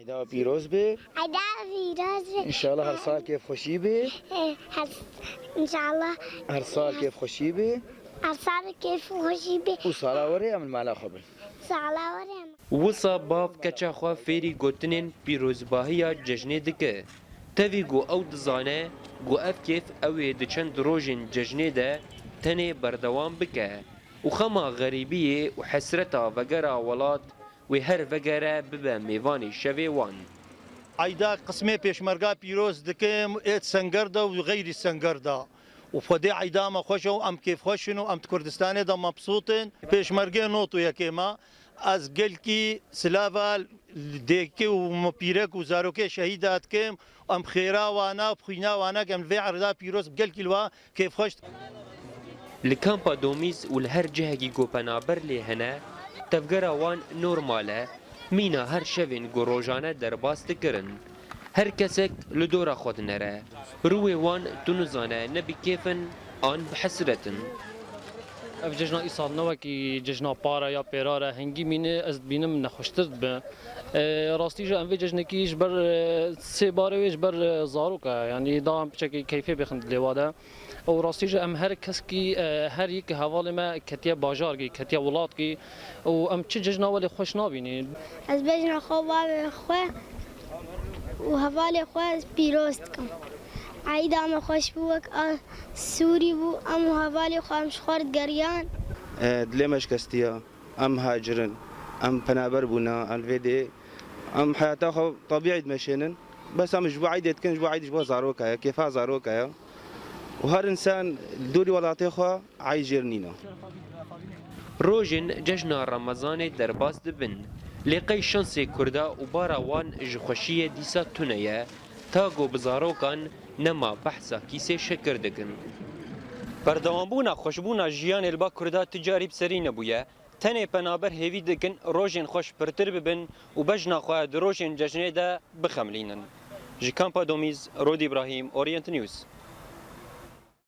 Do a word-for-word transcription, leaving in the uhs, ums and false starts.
Eyda pîroz be. Eyda pîroz be. Înşallah her sal kêfxweşî be. Eh, her, înşallah. Her sal kêfxweşî be. Her sal kêfxweşî be. Û sala werê em li mala xwe bin. Sala werê em. Wisa bav keça xwe fêrî gotinên pîrozbahiya cejnê dike. Tevî ku ew dizane ku ev kêf ew ê di çend rojên cejnê de tenê berdewam bike û xema xerîbiyê û hesreta vegera welat wê her vegere bibe mêvanê şevê wan. Eyda qismê pêşmerga pîroz dikim, êt senger de û xeyrî senger de. Û xwedê eyda me xweş e û em kêfxweş in û em di Kurdistanê de mebsût in. Pêşmergê not û yekê me, ez gelkî silava dêkê û pîrek û zarokê şehîda dikim. Em xêra wana, xwîna wana, em li vê erda pîroz bi gelkî li wa kêfxweş. Li kampa Domîz û li her cihekî ku penaber lê hene, tevgera wan normal e. Mîna her şevên ku rojane derbas dikirin. Her kesek li dora xwe dinere. Rûyê wan tu nizane ne bi kêf in an bi hesret in. Ev cejna îsal ne wekî cejna pare ya pêrar e, hingî mîne ez dibînim nexweştir dibe. E, rastî jî em vê cejnekî ji ber, e, sê barê wê ji ber, e, zarok e, yanî da em piçekî keyfê bêxin di lêwa de. Û rastî jî em her keskî, e, her yek hevalê me ketiye bajarkî, ketiye welatkî û em çi cejna welê xweş nabînî. Ez bejna xwe, bavê xwe û hevalê xwe pîroz dikim. Eyda me xweş bû, wek a Sûrî bû, em û hevalê xwe em ji xwe digeriyan. E, dilê me şikestiya, em hacirin, em penaber bûna, em vê dê, em heyata xwe tebîî dimeşênin. Bes em ji bo eydê dikin, ji bo eyd ji bo zaroka ye, kêfa zaroka ye. Û her însan li dûrî welatê xwe eyd jêr nîne. Rojên cejna Remezanê derbas dibin. Lê qey şansê Kurda û bara wan ji xweşiyê dîsa tune ye, ta ku bi zarokan nema behsa kîsê şekir dikin. Berdewambûna xweşbûna jiyanê li ba Kurda tu carî bi serî nebûye. Tenê penaber hêvî dikin rojên xweş pirtir bibin û bejna xwe di rojên cejnê de bixemilînin. Ji kampa Domîz, Rod Îbrahîm, Orient News.